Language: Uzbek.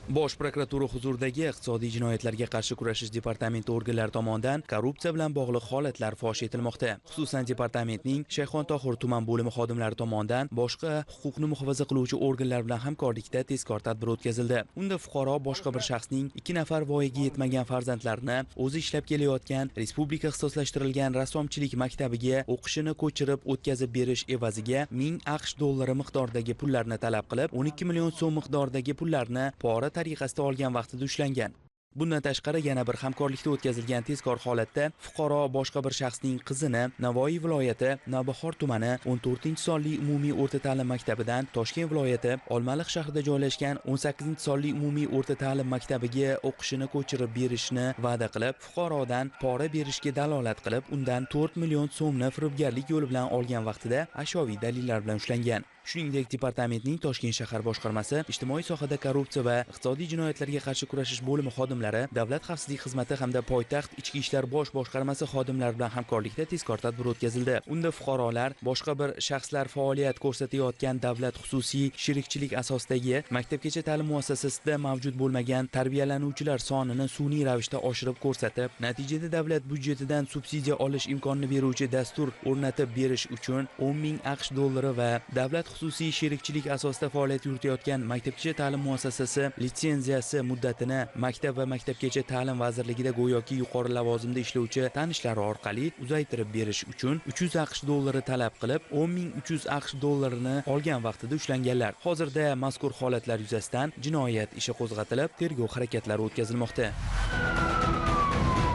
Bosh prokuratura huzuridagi iqtisodiy jinoyatlarga qarshi kurashish departamenti organlari tomonidan korrupsiya bilan bog'liq holatlar fosh etilmoqda. Xususan, departamentning Shayxontohur tuman bo'limi xodimlari tomonidan boshqa huquqni muhofaza qiluvchi organlar bilan hamkorlikda tezkor tadbir o'tkazildi. Unda fuqaro boshqa bir shaxsning 2 nafar voyaga yetmagan farzandlarini o'zi ishlab kelayotgan Respublika ixtisoslashtirilgan rassomchilik maktabiga o'qishini ko'chirib o'tkazib berish evaziga 1000 AQSh dollari miqdoridagi pullarni talab qilib, 12 million so'm miqdoridagi pullarni pora tariqasida olgan vaqtida ushlangan. Bundan tashqari, yana bir hamkorlikda o'tkazilgan tezkor holatda fuqaro boshqa bir shaxsning qizini Navoiy viloyati Navbahor tumani 14-sonli umumiy o'rta ta'lim maktabidan Toshkent viloyati Olmaliq shahrida joylashgan 18-sonli umumiy o'rta ta'lim maktabiga o'qishini ko'chirib berishni va'da qilib, fuqarodan pora berishga dalolat qilib, undan 4 million so'mni firibgarlik yo'li bilan olgan vaqtida ashyoviy dalillar bilan ushlangan. Shuningdek, departamentning Toshkent shahar boshqarmasi ijtimoiy sohada korrupsiya va iqtisodiy jinoyatlarga qarshi kurashish bo'limi xodimlari, Davlat xavfsizlik xizmati hamda poytaxt ichki ishlar bosh boshqarmasi xodimlari bilan hamkorlikda tezkor tadbir o'tkazildi. Unda fuqarolar boshqa bir shaxslar faoliyat ko'rsatayotgan davlat xususiy sherikchilik asosidagi maktabgacha ta'lim muassasasida mavjud bo'lmagan tarbiyalanuvchilar sonini sun'iy ravishda oshirib ko'rsatib, natijada davlat byudjetidan subsidiya olish imkonini beruvchi dastur o'rnatib berish uchun 10 ming AQSh dollari va davlat xususiy sherikchilik asosida faoliyat yuritayotgan maktabgacha ta'lim muassasasi litsenziyasi muddatini maktab va maktabgacha ta'lim vazirligida go'yoki yuqori lavozimda ishlovchi tanishlari orqali uzaytirib berish uchun 300 AQSh dollari talab qilib, 10 300 AQSh dollarini olgan vaqtida ushlanganlar. Hozirda mazkur holatlar yuzasidan jinoyat ishi qo'zg'atilib, tergov harakatlari o'tkazilmoqda.